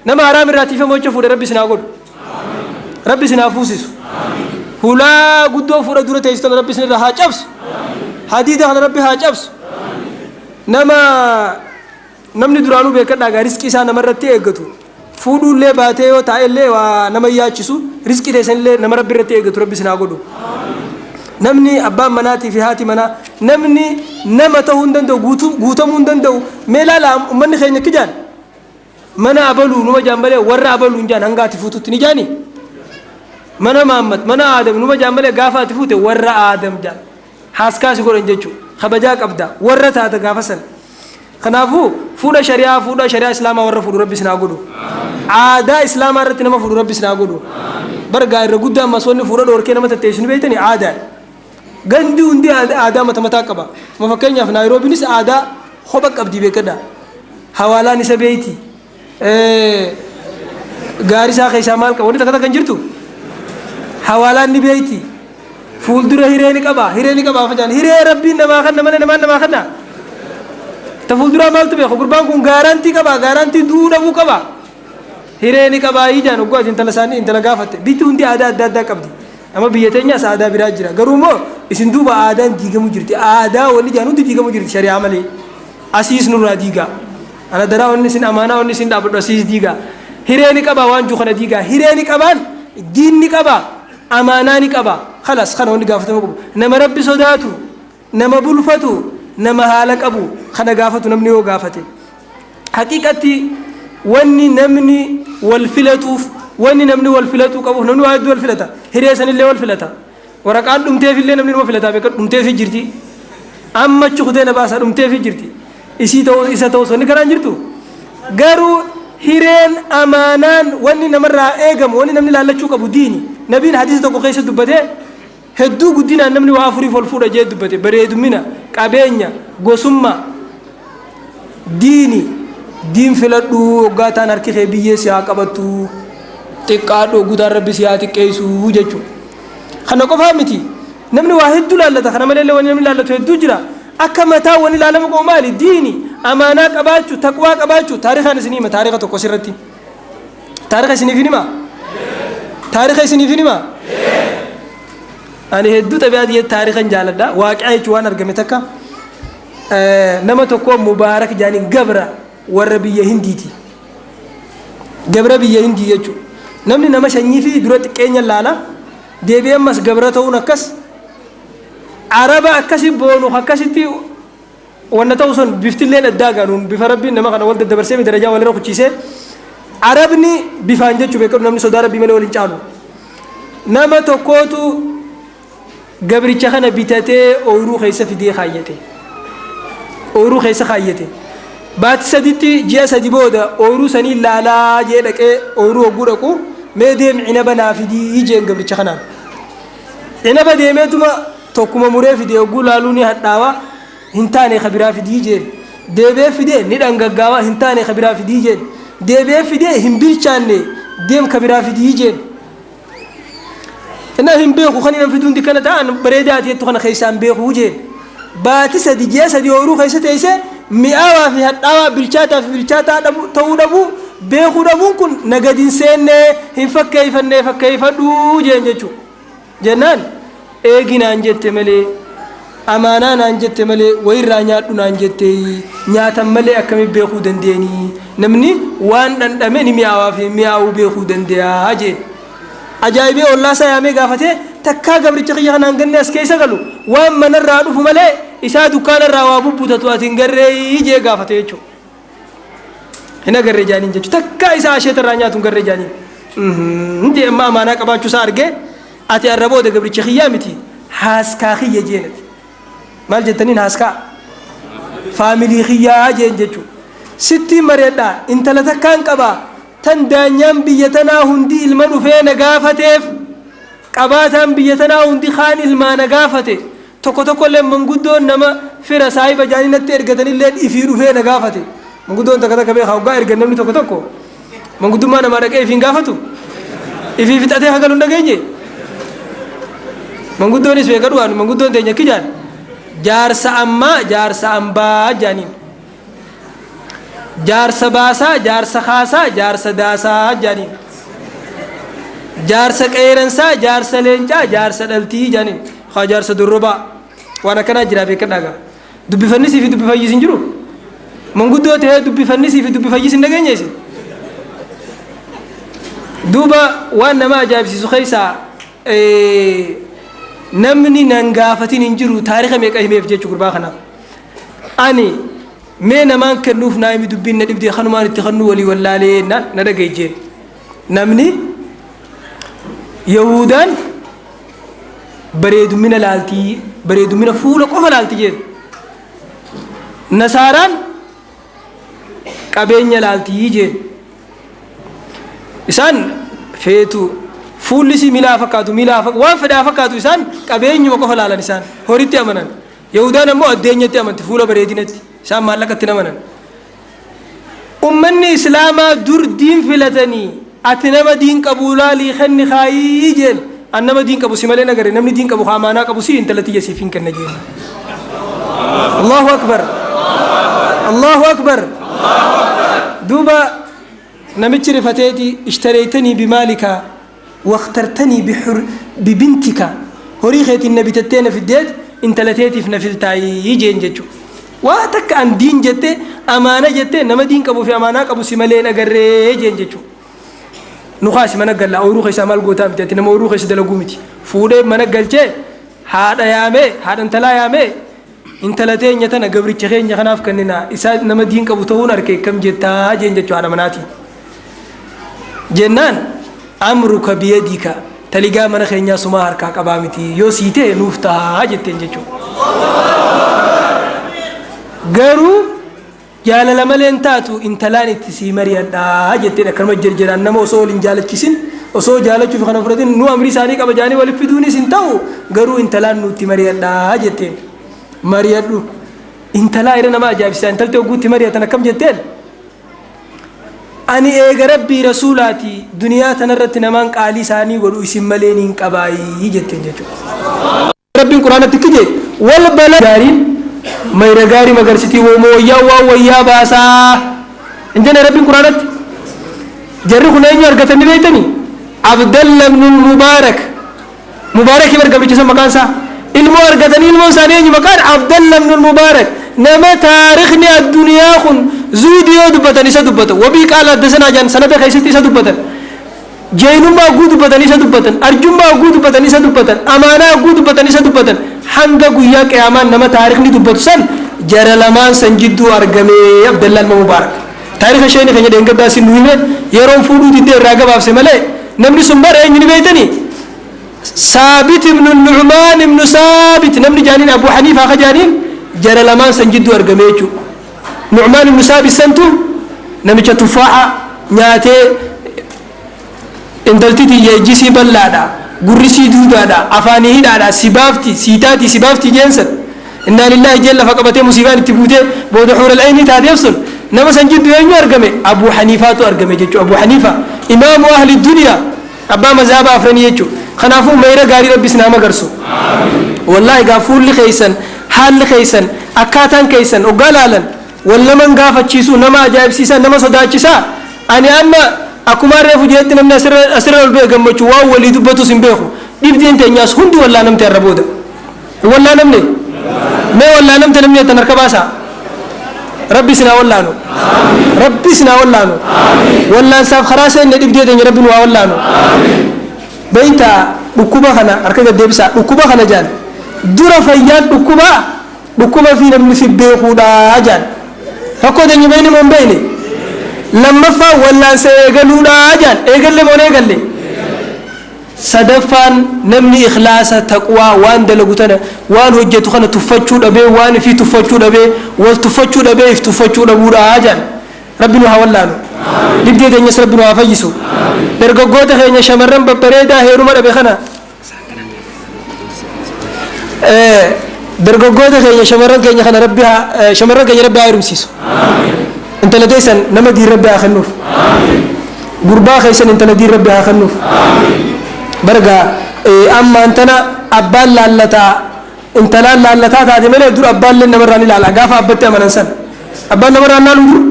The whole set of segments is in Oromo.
Nama haraam irraa tiifamu jecha fuudhe Rabbi isin haa godhu. Rabbi isin haa fuusisu. Hulaa guddoo fuudha dura teessitan Rabbi isin irraa haa cabsu. Hadiida kana Rabbi haa cabsu. Nama namni duraanuu beekadhaa gaa riskii isaa namarratti eeggatu. Fuudhuullee baatee yoo taa'ellee waa nama yaachisu, riskii teessanillee nama Rabbi irratti eeggatu Rabbi isin haa godhu. Namni abbaan manaatii fi haati manaa namni nama ta'uu hin danda'u, guutamuu hin danda'u. Mee ilaalaa, uummanni keenya kijaan mana abaluu numa jaan malee warra abaluu hin jaan, hanga ati fuututti ni jaani. Mana Mahammad, mana Aadam numa jaan malee gaafa ati fuute warra Aadam jaan. Haaskaa si godhan jechuudha. Kabajaa qabda. Warra taata gaafa sana. Kanaafuu fuudha shari'aa, fuudha shari'aa islaamaa warra fuudhu Rabbi isin haa godhu. Aadaa islaamaa irratti nama fuudhu Rabbi isin haa godhu. Bargaa irra guddaa ammas wanni fuudha dhoorkee nama tatteessu ni beektanii aadaadha. Gandi hundi aadaa mata mataa qaba. Ma fakkeenyaaf Naayiroobiinis aadaa kopha qabdi, beekadha. Hawaalaan isa beeyti. Gaari isaa keessaa maal qaba? Wanni takka takka hin jirtu. Hawaalaan ni beeyti. Fuuldura hiree ni qaba. Hiree ni qaba afaan. Hiree Rabbiin namaa kanna malee namaan namaa kanna. Ta fuulduraa maaltu beeku? Gurbaan kun guarantee qaba. Guarantee du'uu dhabuu qaba. Hiree ni qabaa ijaan ogguu ati intala isaanii intala gaafatte. Biyyi hundi aadaa adda addaa qabdi. Amma biyya teenyaas aadaa biraa jira. Garuu immoo isin duuba aadaan diigamu jirti. Aadaa wanni jaan hundi diigamu jirti shari'aa malee. Asiis nurraa diigaa. Ana daraa wanni isin amaanaa wanni isin dhaabadhu asiis diigaa. Hiree ni qabaa waan jiru kana diigaa. Hiree ni qabaan, diin ni qabaa, amaanaa ni qabaa. Khalas, kana wanni gaafatama qabu. Nama Rabbi sodaatu, nama bulfatu, nama haala qabu kana gaafatu namni yoo gaafate. Haqiiqatti wanni namni wal filatuuf, wanni namni wal filatuu qabuuf, namni waa hedduu wal filata. Hiree sanillee wal filata. Waraqaan dhumteefillee namni numa filataa, beekan dhumteefii jirti. Amma achi kutee na baasa, dhumteefii jirti. Isii ta'uu isa ta'us wanni karaan jirtu. Garuu hireen, amaanaan, wanni namarraa eegamu, wanni namni laallachuu qabu diini. Nabiin hadiisa tokko keessa dubbatee, hedduu guddinaan namni waa afuriif ol fuudha jee dubbate: bareedumina, qabeenya, gosummaa, diini. Diin filadhu hoggaa ta'an harki kee biyyee si haa qabattu, xiqqaadhu hogguutaan Rabbi si haa xiqqeessu jechuudha. Kana qofaa miti, namni waa hedduu laallata. Kana malee wanni namni laallatu hedduu jira. Akka mataa wanni ilaalamu qabu maali? Diini, amaanaa qabaachuu, taqwaa qabaachuu. Taarikaan isinii hima, taarika tokko sirratti. Taarika isiniif hima? Taarika isiniif hima? Ani hedduu xabi'aa tiyya taarikan jaaladha. Waaqaa jechuun waan argame takka. Nama tokko Mubaarak jaaniin, gabra warra biyya Hindiiti. Gabra biyya Hindii jechuudha. Namni nama sanyii fi dura xiqqeenya laala. Deebi'ee ammas gabra ta'uun akkas. Araba akkasi boonu akkasitti wanna ta'u sun biftilleen addaa gaanuun bifa Rabbiin nama kana wal daddabarsee darajaa walirra kuchiisee. Arabni bifaan jechuu beekamu namni sodaa Rabbii malee wal hin caalu. Nama tokkootu gabricha kana bitatee ooyiruu keessa fidee kaayyate. Ooyiruu keessa kaayyate. Baati saditti, ji'a 3 booda ooyiruu sanii laalaa jee dhaqee, ooyiruu hogguu dhaqu, mee deem cinaba naa fidii jeen gabricha kanaan. Cinaba deemeetuma tokkuma muree fide, hogguu laaluu ni hadhaawa, hin taane, ka biraa fidii jeen. Deebi'ee fidee ni dhangaggaawa, hin taane, ka biraa fidii jeen. Deebi'ee fidee hin bilchaanne, deem ka biraa fidii jeen. Inni hin beeku kan inni fiduun dikkana ta'an bareedaa ati jettu kana keessaan beeku jeen. Baati 3, ji'a 3 ooyiruu keessa teessee mi'aawaa fi hadhaawaa, bilchaataa fi bilchaataa dhabu ta'uu dhabuu beekuu dhabuun kun na gadi hin seennee, hin fakkeeffannee, fakkeeffadhuu jeen jechuudha. Jennaan eegi naan jette malee, amaanaa naan jette malee, wayirraa nyaadhu naan jette, nyaatan malee akkamitti beekuu dandeenii? Namni waan dhandhame ni mi'aawaa fi mi'aawuu beekuu danda'a jeen. Ajaa'ibee ollaasaa yaamee gaafatee, takkaa gabricha kiyya kanaan ganni as keessa galu waan manarraa dhufu malee isaa dukkaanarraa waa bubbutatu ati hin garree jee gaafate jechuudha. Hin agarree jaaniin jechuudha. Takkaa isaa asheetarraa nyaatu hin garree jaaniin. Jee amma amaanaa qabaachuu isaa argee, ati arra booda gabricha kiyyaa miti, haaskaa kiyya jeenati. Maal jettaniin haaskaa? Family kiyyaa jeen jechuudha. Sittiin mari'adhaa, intala takkaan qabaa, tan daanyaan biyya tanaa hundi ilma dhufee na gaafateef, qabaataan biyya tanaa hundi kaan ilmaa na gaafate, tokko tokkollee manguddoon nama fira saahiba jaanii natti ergatanillee ifii dhufee na gaafate. Manguddoon takka takka beekaa hoggaa ergan, namni tokko tokko manguddummaa namaa dhaqee ifiin gaafatu, ifii fixatee hagalu hin dhageenye. Manguddoonis beeka dhugaan manguddoon teenya akki jaan, jaarsa ammaa jaarsa ambaa jaaniin. Jaarsa baasaa, jaarsa kaasaa, jaarsa daasaa jaaniin. Jaarsa qeeransaa, jaarsa leencaa, jaarsa dhaltii jaaniin. Haa jaarsa dorrobaa. Waan akkanaa jira beekadhaa gaa. Dubbifannisii fi dubbifayyis hin jiru. Manguddoo ta'ee dubbifannisii fi dubbifayyis hin dhageenye isin. Duuba waan nama ajaa'ibsiisu keessaa namni nan gaafatin hin jiru taarika meeqa himeef jechuu gurbaa kanaaf. Ani mee namaan kennuuf naa himi dubbiin na dhibdee kanumaan itti kennuu walii wallaalee naan na dhagaye jeen. Namni Yahudaan bareedumina laaltii bareedumina fuula qofa laalti jeen. Nasaaraan qabeenya laaltii jeen. Isaan feetu fuulli isii milaa fakkaatu milaa waan fedhaa fakkaatu isaan qabeenyuma qofa laalan isaan horitti amanan. Yahudaan ammoo addeenyatti amanti fuula bareedinatti isaan maallaqatti amanan. Ummanni Islaamaa dur diin filatanii ati nama diin qabu laalii kenni kaayii jeen. An nama diin qabu si malee nagare namni diin qabu amaanaa qabu si intala tiyya siif hin kenna jeen. Allahu akbar. Allahu akbar. Duuba namichi rifateeti ishtareytanii bimaalika wakhtartanii bibintika horii keetiin na bitattee na fiddeet intala teetiif na filtaayii jeen jechu. Waa takka an diin jette amaana jette nama diin qabuu fi amaanaa qabu si malee agarree jeen jechu. Nu kaasi mana galla ooyiruu keessaa maal gootaa miti ati nama ooyiruu keessa dalaguu miti. Fuudhee mana galchee haadha yaamee haadha intalaa yaamee intala teenya tana gabricha keenya kanaaf kennina isaa nama diin qabu ta'uun arke kam jettaa jeen jechuu haadha manaatiin. Jennaan amruka biyadika taligaa mana keenyaa sumaa harkaa qabaa miti yoo sii ta'e nuuf ta'a jetteen jechuudha. Garuu jaalala malee hin taatu intalaan itti sii mari'adhaa jetteen akkanuma jirjiraan nama osoo waliin jaalachisin osoo jaalachuuf kana fudhatin nu amri isaanii qaba jaanii waliif fiduunis hin ta'u garuu intalaan nutti mari'adhaa jetteen mari'adhu. Intalaa irra nama ajaa'ibsiisa intalti ogguutti mari'atan akkam jetteen ani eega rabbii rasuulaati duniyaa tanarratti namaan qaalii isaanii godhu isin malee niin qabaayii jetteen jechuudha. Rabbiin quraanatti kije wal bala gaariin mayra gaarii magarsitii woomoo wayyaa waan wayyaa baasaa hin jenne rabbiin quraanatti. Jarri kun eenyu argatanii beektanii? Abdalla ibn Mubaarak. Mubaarak bar gabricha san maqaan isaa. Ilmoo argatanii ilmoon isaanii eenyu maqaan Abdalla ibn Mubaarak. Nama taarikhni addunyaa kun zuhdi yoo dubbatan isa dubbatan. Wabii qaala adda sanaa jaan sanada keessatti isa dubbatan. Jeenummaa oguu dubbatan isa dubbatan. Arjummaa oguu dubbatan isa dubbatan. Amaanaa oguu dubbatan isa dubbatan. Hanga guyyaa qiyaamaan nama taarikhni dubbatu san jara lamaan san jidduu argame Abdallah ilma Mubaarak. Taarikha isheen keenya dheengaddaa sin nu hime yeroon fuudhuu diddee irraa gabaabse malee namni sun bara eenyu ni beektanii? Saabit ibnu Nu'maan ibnu Saabit namni jaaniin Abu Haniifaa ka jaaniin jara lamaan san jidduu argame jechuudha. Nu'maan ibnu Saabit santu namicha tuffaaxa nyaatee intalti tiyya ijji sii bal'aadha gurri sii duudaadha afaanii hidhaadha si baafti sii taati si baafti jeen san innaa lillaahi jeen lafa qabatee musiibaan itti buutee booda xuural aynii taateef sun nama san jidduu eenyu argame Abu Haniifaatu argame jechuudha. Abu Haniifa imaamu ahli duniyaa abbaa mazhaba afranii jechuudha. Kanaafuu mayra gaarii rabbis nama garsu. Wallaahi gaa fuulli keessan haalli keessan akkaataan keessan oggaa laalan wal naman gaafachiisu nama ajaa'ibsiisaa nama sodaachisaa. Ani amma akkuma reefu jeetti namni asirra ol ba'e gammachuu waan walii dubbatus hin beeku. Dhibdeen teenyaas hundi wallaa namte har'a booda. Wallaa namne mee wallaa namte namni jettan harka baasaa. Rabbi isin haa wallaanu. Rabbi isin haa wallaanu. Wallaansaaf karaa seenne dhibdee teenya rabbi nu haa wallaanu. Beeytaa dhukkuba kana harka gad deebisaa dhukkuba kana jaan dura fayyaan dhukkuba dhukkuba fi namni fi beekuudha jaan. Rakkoo teenya beeyne moo hin beeyne? Lammaffaa wallaansa eegaluudha jaan eegalle moo hin eegalle? Sadaffaan namni ikhlaasa taqwaa waan dalagu tana waan hojjetu kana tuffachuu dhabee waan ifii tuffachuu dhabee wal tuffachuu dhabee if tuffachuu dhabuudha jaan. Rabbi nu haa wallaanu. Dhibdee teenyas rabbi nu haa fayyisu. Dargaggoota keenya shamarran babbareedaa heeruma dhabe kana dargaggoota keenya shamarran keenya kana rabbi haa shamarran keenya rabbi haa heerumsiisu. Intala teessan nama diin rabbi haa kennuuf. Gurbaa keessan intala diin rabbi haa kennuuf. Barga ammaan tana abbaan laallataa intalaan laallataa taate malee dur abbaan illee namarraa ni ilaala gaafa abbatti amanan san. Abbaan namarraa hin laalu dur.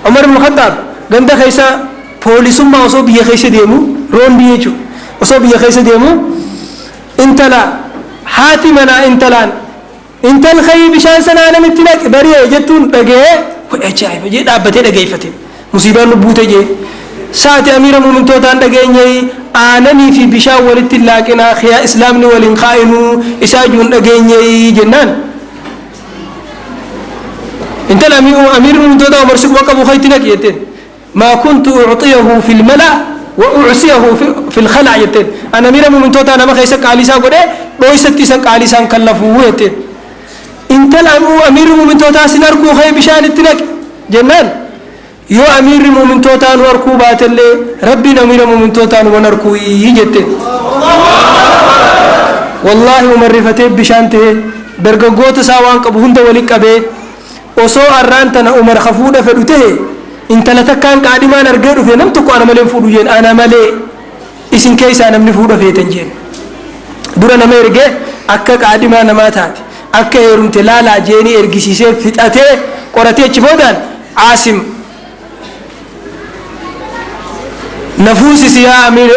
Umar ibn Khattaab ganda keessa poolisummaa osoo biyya keessa deemu, roondii jechuudha, osoo biyya keessa deemu intala haati manaa intalaan intal kayii bishaan sanaa namitti naqi bari'e jettuun dhaga'ee, way ajaa'iba jee dhaabbatee dhageeffate. Musiibaan nu buute jee. Saati amiira muumintootaan dhageenye aananii fi bishaan walitti hin laaqinaa, khiyaa islaamni waliin kaa'inuu isaa juun dhageenye jennaan. Intala amiirri muumintootaa Umar si quba qabu kayitti naqi jetteen. Maa kuntu ucxiyahu fil mala wa ucsiyahu fil khala jetteen. An amiira muumintootaa nama keessa qaalii isaa godhee dhooysatti isa qaalii isaan kallafuu jetteen. Intala amiirri muumintootaa sin arkuu ka'ee bishaan itti naqi jennaan, yoo amiirri muumintootaa nu arkuu baatellee Rabbiin amiira muumintootaa numan arkuu jetteen. Wallaahi Umar rifatee bishaan ta'ee dargaggoota isaa waan qabu hunda walitti qabee, osoo arraan tana Umar ka fuudha fedhu ta'e intala takkaan qaadhimaan argee dhufe nam tokko ana malee hin fuudhu jeen, ana malee isin keessaa namni fuudha feetan jeen. Dura nama ergee akka qaadhimaa namaa taate akka heerumte laalaa jeenii ergisiisee fixatee qoratee achi boodaan Aasim na fuusisi, yaa amiir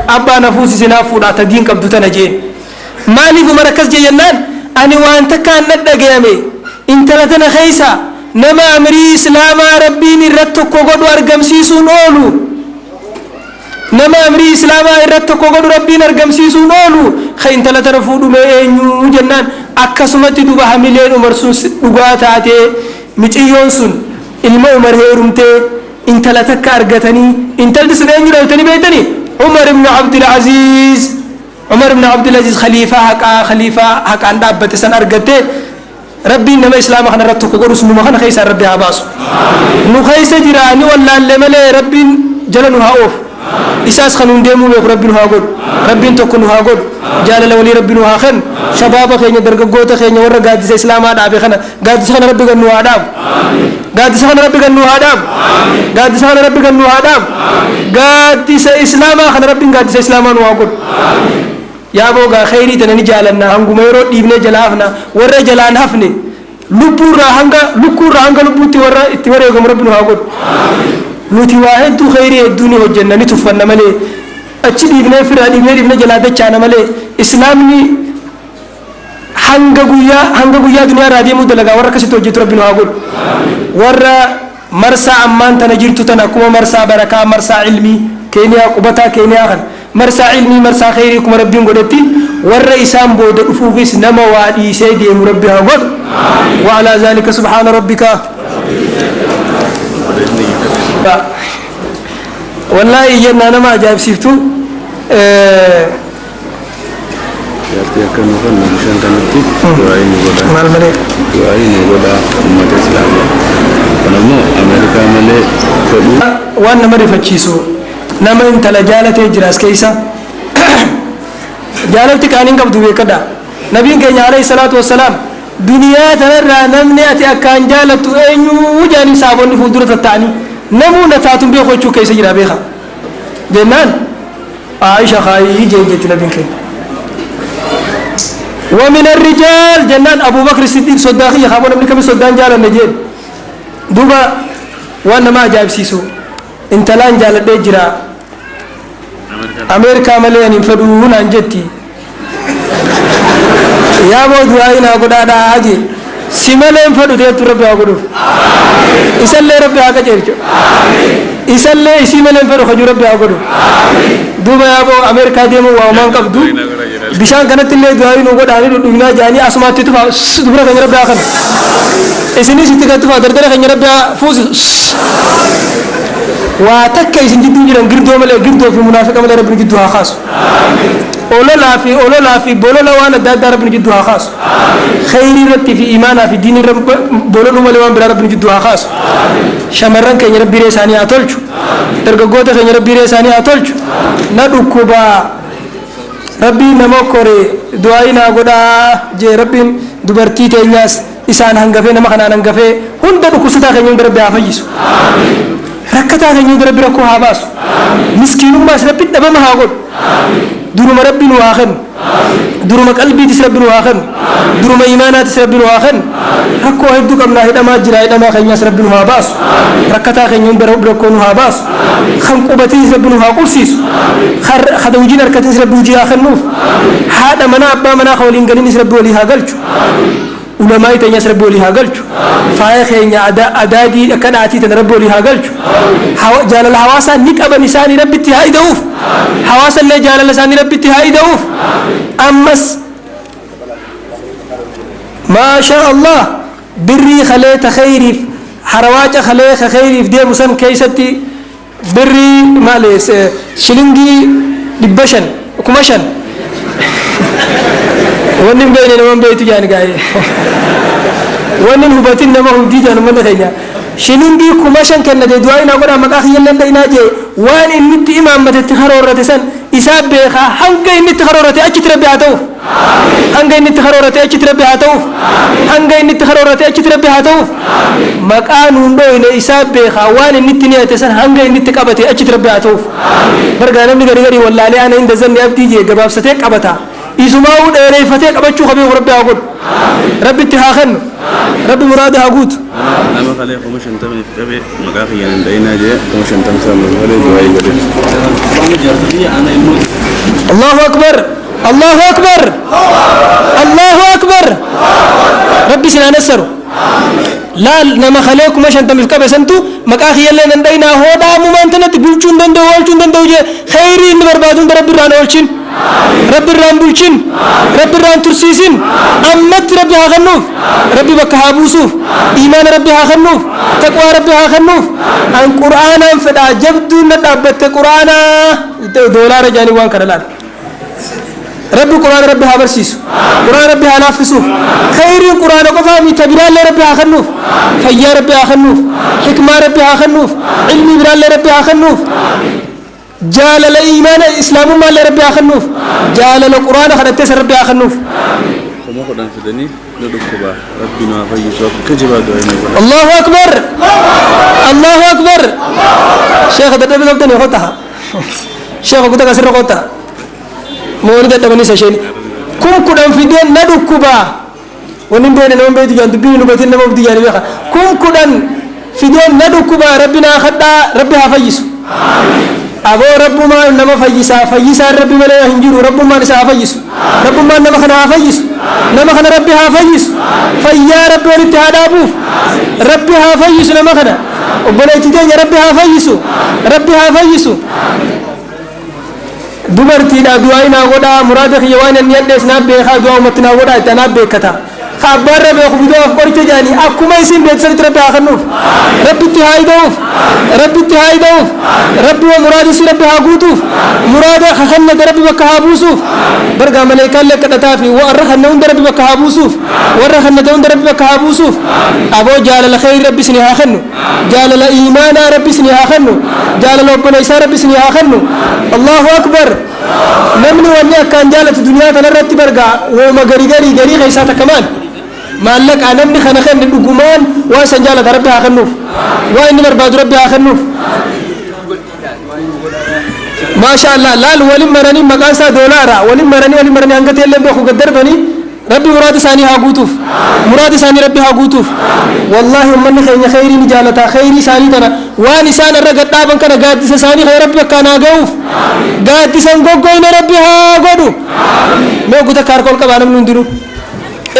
abbaa, na fuusisi, naaf fuudha ta diin qabdu tana jeen. Maaliif Umar akkas jee jennaan, ani waan takkaan dhadhagayame, intala tana keessa nama amirii islaamaa Rabbiin irratti tokko godhu argamsiisuun oolu, nama amrii islaamaa irratti tokko godhu Rabbiin argamsiisuun oolu ka intala tana fuudhumee eenyu jennaan, akkasumatti duba hamileen Umar sun dhugaa taatee miciyyoon sun ilma Umar heerumtee intala takka argatanii. Intalti sun eenyu dhaltanii beektanii? Umar ibn Abdul Aziz. Umar ibn Abdul Aziz khaliifaa haqaa, khaliifaa haqaan dhaabbate san argatte. Rabbiin nama islaama kana irratti tokko godhus numa kana keessaan Rabbi haa baasu. Nu keessa jira ni wallaalle malee, Rabbiin jala nu haa oofu. Isaas kan nun deemuu beeku Rabbi nu haa godhu. Rabbiin tokko nu haa godhu. Jaalala walii Rabbi nu haa kennu. Shabaaba keenya, dargaggoota keenya warra gaaddisa islaamaa dhaabe kana, gaaddisa kana Rabbi gan nu haa dhaabu. Gaaddisa kana Rabbi gan nu haa dhaabu. Gaaddisa kana Rabbi gan nu haa dhaabu. Gaaddisa islaamaa kana Rabbiin gaaddisa islaamaa nu haa godhu. Yaa boogaa, kheyrii tana ni jaalanna, hanguma yeroo dhiibnee jala hafna. Warra jalaan hafne, lubbuurraa hanga lukkuurraa hanga lubbuutti warra itti wareegamu Rabbi nu haa godhu. Nuti waa hedduu, kheyrii hedduu ni hojjenna, ni tuffanna malee, achi dhiibnee firraa dhiibnee dhiibnee jalaa dachaana malee, islaamni hanga guyyaa duniyaa irraa deemuu dalagaa warra akkasitti hojjetu Rabbi nu haa godhu. Warra marsaa ammaan tana jirtu tana akkuma marsaa barakaa, marsaa ilmii Keeniyaa, qubataa Keeniyaa kana, marsaa ilmii, marsaa kheyrii akkuma Rabbiin godhetti, warra isaan booda dhufuufis nama waa dhiisee deemu Rabbi haa godhu. وعلى ذلك سبحان ربك. Wallaahi jennaa nama ajaa'ibsiiftu. Jaartii akka nu kennu bishaan kanatti du'aa'ii nu godhaa. Maal malee? Du'aa'ii nu godhaa uummata islaamaa. Kun ammoo Ameerikaa malee fedhu. Waan nama rifachiisu, nama intala jaalatee jiraas keessa jaalalti qaaniin qabdu beekadha. Nabiin keenya alayhi salaatu wassalaam duniyaa tanarraa namni ati akkaan jaalattu eenyu jaanii saabonni fuuldura tatta'anii, namuu na taatun beeku jechuu keessa jira beeka jennaan, Aisha kaayii jeen jetti nabiin keenya. ومن الرجال jennaan, Abu Bakr Siddiq soddaa kiyya kaaboo namni kami soddaan jaalanne jeen. Duuba waan nama ajaa'ibsiisu, intalaan jaaladhee jira, Ameerikaa malee ani hin fedhuu naan jetti. Yaa boo, du'aayi naa godhaadhaa jee. Si malee hin fedhu teettu Rabbi haa godhuuf. Isallee Rabbi haa qajeelchu. Isallee isii malee hin fedhu kajuu Rabbi haa godhu. Duuba yaa boo, Ameerikaa deemuu waa homaan qabdu. Bishaan kanatti illee du'aayi nu godhaanii dhudhugnaa jaanii asumaatti tufaa, dubra keenya Rabbi haa kanu. Isinis itti gad tufaa, dardara keenya Rabbi haa fuusisu. Waa takka isin jidduu jiran girdoo malee, girdoo fi munaafiqa malee Rabbi nu jidduu haa kaasu. Ololaa fi ololaa fi bolola waan adda addaa Rabbi nu jidduu haa kaasu. Kheyrii irratti fi imaanaa fi diinii irra bololuu malee waan biraa Rabbi nu jidduu haa kaasu. Shamarran keenya Rabbi hiree isaanii haa tolchu. Dargaggoota keenya Rabbi hiree isaanii haa tolchu. Na dhukkubaa. Rabbiin nama kore du'aayi naa godhaa jee. Rabbiin dubartii teenyaas isaan hangafee, nama kanaan hangafee hunda, dhukkubsataa keenya hunda Rabbi haa fayyisu. Rakkataa keenya hunda Rabbi rakkoo haa baasu. Miskiinummaas Rabbi dhabama haa godhu. Duruma Rabbi nu haa kennu. Duruma qalbiitis Rabbi nu haa kennu. Duruma iimaanaatis Rabbi nu haa kennu. Rakkoo hedduu qabnaa, hidhamaa jira, hidhamaa keenyaas Rabbi nu haa baasu. Rakkataa keenya hunda Rabbi rakkoo nu haa baasu. Kan qubatiis Rabbi nu haa qubsiisu. Kan hojiin harkatiis Rabbi hojii haa kennuuf. Haadha manaa abbaa manaa kan waliin galiinis Rabbi walii haa galchu. Ulamaa teenyas Rabbi walii haa galchu. Faaya keenya adaadii akka dhaatii tana Rabbi walii haa galchu. Jaalala hawaasaa ni qaban isaanii Rabbitti haa ida'uuf. Hawaasa illee jaalala isaanii Rabbitti haa ida'uuf. Ammas maasha Allah, birrii kaleeta kheyriif harawaaca kalee ka kheyriif deemu san keessatti birrii maali, shilingii 500, 5,000. Wanni hin beekne nama hin beektu jaan gaa'ee, wanni hin hubatin nama hundii jaan. Uummanni keenya shilingii 5,000 kennate, du'aa inaa godhaa, maqaa kiyyallee dha'inaa jee. Waan inni itti imaammatetti karoorrate san isaa beekaa. Hanga inni itti karoorrate achitti Rabbi haa ta'uuf. Hanga inni itti karoorrate achitti Rabbi haa ta'uuf. Hanga inni itti karoorrate achitti Rabbi haa ta'uuf. Maqaa nuun dhooyne, isaa beekaa. Waan inni itti niyate san hanga inni itti qabate achitti Rabbi haa ta'uuf. Bargaa namni gari gari wallaalee ana inda zanni abdii jee gabaabsatee qabata. Isumaa'uu dheereeffatee qabachuu qabeeku Rabbi haa godhu. Rabbitti haa kennu. Rabbi muraada haa guutu. Nama kalee 50,000f qabe, maqaa kiyyaan hin dha'inaa jee, 50,000 isaa nuuf malee du'aa godhe. Allahu akbar, Allahu akbar, Allahu akbar! Rabbi isin haa nassaru. Laal, nama kalee 50,000f qabe santu maqaa kiyyallee nan dhayinaa, hoodhaa ammumaan tanatti bulchuu hin danda'u, oolchuu hin danda'u jee. Kheyrii inni barbaadu hunda Rabbi irraan oolchin, Rabbi irraan bulchin, Rabbi irraan tursiisin. Ammatti Rabbi haa kennuuf, Rabbi bakka haa buusuuf. Iimaana Rabbi haa kennuuf, taqwaa Rabbi haa kennuuf. An Qur'aanaan fedhaa, jabduun na dhaabbatte Qur'aanaa doolaara jaanii waan kana. Laal, Rabbi Qur'aana Rabbi haa barsiisu, Qur'aana Rabbi haa laaffisuuf. Khayriin Qur'aana qofaa mi ta biraallee Rabbi haa kennuuf. Fayyaa Rabbi haa kennuuf, hikmaa Rabbi haa kennuuf, ilmii biraallee Rabbi haa kennuuf. Jaalala iimaana Islaamummaallee Rabbi haa kennuuf. Jaalala Qur'aana kadhattee san Rabbi haa kennuuf. 10,000 fidanii nu dhukkuba, Rabbi nu haa fayyisu, akka jabaa du'aa nu godha. Allahu akbar, Allahu akbar! Sheekha dadhabe qabdanii kota, sheekha kuta kasirra kota mooni dadhabanii isa isheen 10,000 fideen na dhukkubaa. Wanni hin beekne nama hin beektu jaan, dubbiin hin hubatin nama hubdi jaanii beeka. 10,000 fideen na dhukkubaa, Rabbi naa kadhaa, Rabbi haa fayyisu. Aboo, Rabbumaan nama fayyisaa, fayyisaan Rabbi malee hin jiru. Rabbummaan isa haa fayyisu. Rabbummaan nama kana haa fayyisu. Nama kana Rabbi haa fayyisu. Fayyaa Rabbi walitti haa dhaabuuf. Rabbi haa fayyisu nama kana. Obboleettii teenya Rabbi haa fayyisu. Rabbi haa fayyisu. Dubartiidha, du'aa naa godhaa, muraada kiyya waan inni hadhees naaf beekaa, du'aa ummatti naa godhaa itti anaaf beekata. Ka abbaarra beeku bidu'aaf qoricha jedhanii, akkuma isin beeksisanitti Rabbi haa kennuuf. Rabbitti haa ida'uuf. Rabbitti haa ida'uuf. Rabbi wa muraada isii Rabbi haa guutuuf. Muraada kakannate Rabbi bakka haa buusuuf. Bargaa maleekaallee kadhataa fi warra kanne hunda Rabbi bakka haa buusuuf. Warra kannate hunda Rabbi bakka haa buusuuf. Aboo, jaalala kheyri Rabbi isinii haa kennu. Jaalala iimaanaa Rabbi isinii haa kennu. Jaalala obboleessaa Rabbi isinii haa kennu. Allahu akbar! Namni wanni akkaan jaalatu duniyaa kanarratti bargaa wooma garii garii garii keessaa takka maal? Maallaqaa. Namni kana kenne dhugumaan waan san jaalata. Rabbi haa kennuuf. Waan inni barbaadu Rabbi haa kennuuf. Maasha Allah! Laal, walin maranii, maqaan isaa doolaara. Walin maranii, walin maranii, hanga ta'ellee beeku gad darbanii. Rabbi muraada isaanii haa guutuuf. Muraada isaanii Rabbi haa guutuuf. Wallaahi, ummanni keenya kheyrii ni jaalata. Kheyrii isaanii tana, waan isaan irra gad dhaaban kana, gaaddisa isaanii kan Rabbi bakkaan haa ga'uuf. Gaaddisan goggoyne Rabbi haa godhu. Mee guta akka harka ol qabaa namni hundinuu.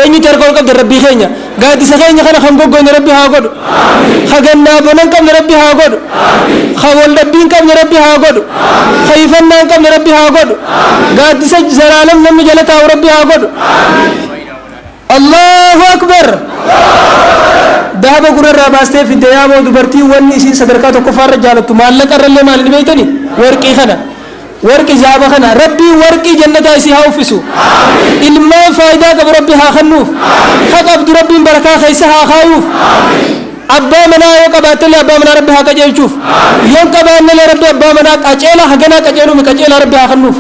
Eenyutti harka ol qabdan? Rabbii keenya gaaddisa keenya kana kan goggoyne Rabbi haa godhu. Ka gannaa bona hin qabne Rabbi haa godhu. Ka wal dhabbii hin qabne Rabbi haa godhu. Ka ifannaa hin qabne Rabbi haa godhu. Gaaddisa zalaalam namni jala taa'u Rabbi haa godhu. Allahu akbar! Dahaba gurrarraa baastee fidde. Yaaboo, dubartiin wanni isiin sadarkaa tokkoffaarra jaalattu maallaqa irrallee maali ni beeytani? Warqii kana, warqi zaaba kana. Rabbiin warqii jannataa isii haa uffisu. Ilmaan faayidaa qabu Rabbi haa kennuuf. Ha qabdu Rabbiin barakaa keessa haa kaayuuf. Abbaa manaa yoo qabaattellee abbaa manaa Rabbi haa qajeelchuuf. Yoo hin qabaannellee Rabbi abbaa manaa qaceelaa, haganaa qaceeluumi, qaceelaa Rabbi haa kennuuf.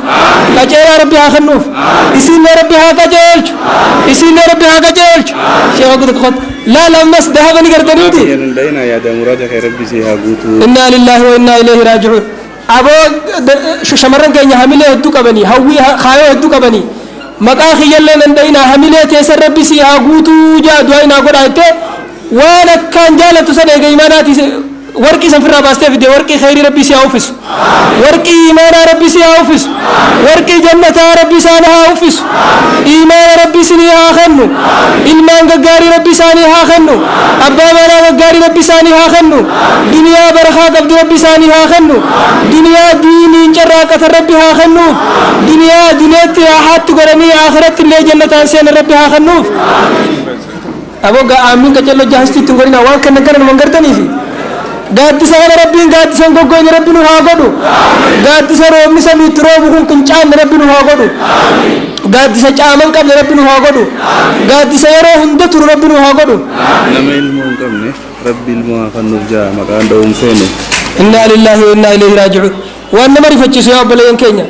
Qaceelaa Rabbi haa kennuuf. Isiillee Rabbi haa qajeelchu. Isiillee Rabbi haa qajeelchu. Sheekha guutuu qofa laal, ammas dahaba ni gartaniiti. Kiyyaan hin dha'inaa, yaada muraada kee Rabbi si haa guutuu. Innaa lillaahi wa innaa ilayhi raaji'uun. Aboo, shamarran keenya hamilee hedduu qabanii, hawwii kaayoo hedduu qabanii, maqaa kiyyallee nan dhayinaa, hamilee teessan Rabbi sii haa guutuu jaa du'aa inaa godhaa jettee, waan akkaan jaalattu san eega imaanaati warqii san firraa baastee fidde. Warqii khayrii Rabbi si haa uffisu, warqii imaanaa Rabbi si haa uffisu, warqii jannataa Rabbi isaan haa uffisu. Imaana Rabbi isinii haa kennu, ilmaan gaggaarii Rabbi isaanii haa kennu, abbaa manaa gaggaarii Rabbi isaanii haa kennu, duniyaa barakaa qabdu Rabbi isaanii haa kennu, duniyaa diiniin carraaqatan Rabbi haa kennuuf, duniyaa duneetti raahaatti godhanii akhiratti illee jannataan seenan Rabbi haa kennuuf. Aboo, aamin qacello jahastu ittiin godhina. Waan kennan kana numan gartaniifi gaaddisa kana Rabbiin gaaddisa hin goggoyne Rabbi nu haa godhu. Gaaddisa roobni samiitti roobu kun kun caamne Rabbi nu haa godhu. Gaaddisa caaman qabne Rabbi nu haa godhu. Gaaddisa yeroo hunda turu Rabbi nu haa godhu. Nama ilmoo hin qabne Rabbi ilmoo haa kennuuf jaa, maqaan dha'uun feene. Innaa lillaahi wa innaa ilayhi raaji'uun. Waan nama rifachiisu, yaa obboleeyyan keenya,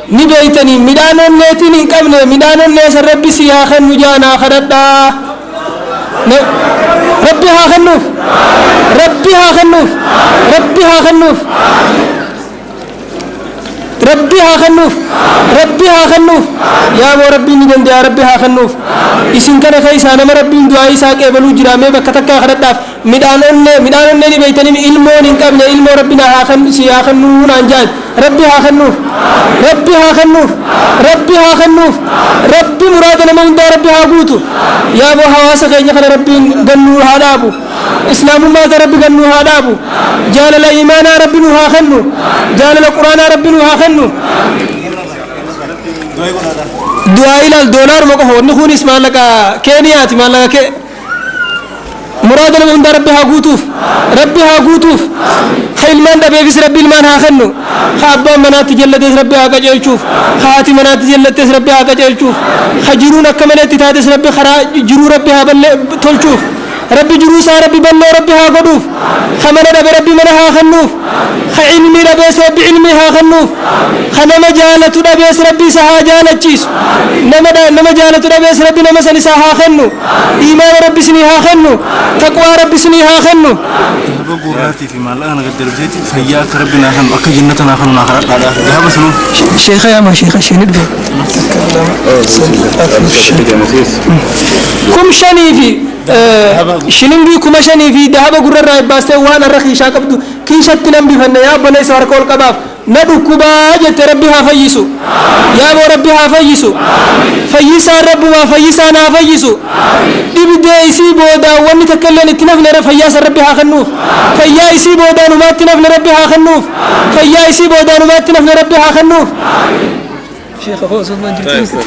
ni beeytanii, midhaan onneetiin hin qabne, midhaan onnee san Rabbi sii haa kennu jaanaa kadhadhaa. Rabbi haa kennuuf, Rabbi haa kennuuf, Rabbi haa kennuuf, Rabbi haa kennuuf, Rabbi haa kennuuf. Yaa boo, Rabbiin ni danda'a, Rabbi haa kennuuf. Isin kana keessaa nama Rabbiin du'aa isaa qeebaluu jira, mee bakka takkaa kadhadhaaf. Midhaan onnee, midhaan onnee ni beeytanii, ilmoon hin qabne, ilmoo Rabbi na haa kennu, si haa kennuu naan jaan. Rabbi haa kennuuf, Rabbi haa kennuuf, Rabbi haa kennuuf. Rabbi muraada nama hundaa Rabbi haa guutu. Yaa boo, hawaasa keenya kana Rabbiin gannuu haa dhaabu, islaamummaata Rabbi gannuu haa dhaabu, jaalala imaanaa Rabbi nu haa kennu, jaalala Quraanaa Rabbi nu haa kennu. Du'aa ilaal, doolaaruma qofa, wanni kunis maallaqa Keeniyaati, maallaqa kee. Muraada nama hundaa Rabbi haa guutuuf, Rabbi haa guutuuf. Ha ilmaan dhabeefis Rabbi ilmaan haa kennu. Ha abbaan manaatti jallates Rabbi haa qajeelchuuf, ha haati manaatti jallattes Rabbi haa qajeelchuuf, ha jiruun akka maleetti taates Rabbi karaa jiruu Rabbi haa balle tolchuuf, Rabbi jiruu isaa Rabbi balloo Rabbi haa godhuuf. Ha mana dhabe Rabbi mana haa kennuuf. Ha ilmii dhabees Rabbi ilmii haa kennuuf. Ha nama jaalatu dhabees Rabbi isa haa jaalachiisu. Nama jaalatu dhabees Rabbi nama san isaa haa kennu. Imaana Rabbi isinii haa kennu, taqwaa Rabbi isinii haa kennu. Dahaba gurraatii fi maallaqa kana gad darbeeti fayyaa akka Rabbi naa kennu, akka jannata naa kennu naa kadhadhaadha. Dahaba sanuu. Sheeka yaamaa, sheeka isheen dhufe. 5,000 fi shilingii 5,000 fi dahaba gurrarraa baastee, waan har'a kiishaa qabdu kiishatti nan bifanne. Yaa obboleessa, harka ol qabaaf, na dhukkubaa jette. Rabbi haa fayyisu. Yaa boo, Rabbi haa fayyisu. Fayyisaan Rabbumaa, fayyisaan haa fayyisu. Dhibdee isii boodaan wanni takka illeen itti nafne fayyaa san Rabbi haa kennuuf. Fayyaa isii boodaan humaatti nafne Rabbi haa kennuuf. Fayyaa isii boodaan humaatti nafne Rabbi haa kennuuf. Sheekha koo osoo jirtu.